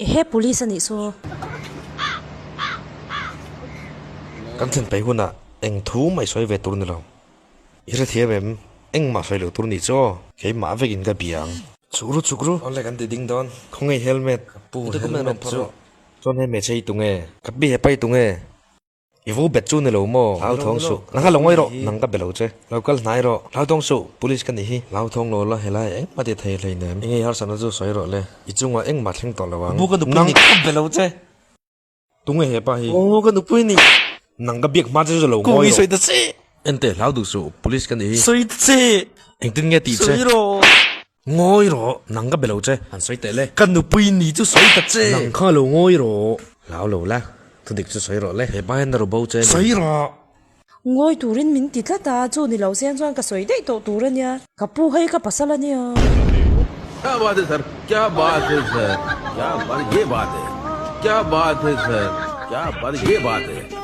Ehe police a nih saw. Kan thlen peih hunah eng thu mah i sawi ve tur ni lo. I hrethiam em? Engmah sawi lo tur ni chu aw. Keimah vekin ka bia ang. Chhuk ru chhuk ru. Awle kan ti ding dawn. Khawnge helmet? Ka pu helmet chu. Chuan he hmeichhe hi tunge? Ka pi hepa hi tunge? I vo bet chu ni lo maw? Hlau thawng suh. Nang kha lo ngawi rawh. Nang ka be lo che. Lo kal hnai rawh. Hlau thawng suh. Police ka nih hi. Hlau thawng lo la helai engmah ti thei hlei nem. Engei harsatna chu sawi rawh le. I chungah engmah thleng tawh lo ang. Nang ka be lo che. Tunge hepa hi? Aw ka nupui ni. Nang ka biak hma che chu lo ngawi rawh. Sawi ta che. Ente hlau duh suh. Police ka nih hi. Sawi ta che. Engtin nge tih che? Sawi rawh. Ngawi rawh, nang ka be lo che. Han sawi teh le. Ka nupui ni chu sawi ta che. Nang kha lo ngawi rawh. Hlau lo la, thudik chu sawi rawh le. He pa hian a ru bo che ni. Sawi rawh. Ngawi turin min ti tlat a, chu ni lo sen chuan ka sawi daih tawh tur a nia. Ka pu hei ka pasal a nia. Kya baat hai sir, kya baat hai sir, kya baat ye baat hai, kya baat hai sir, kya baat ye baat hai.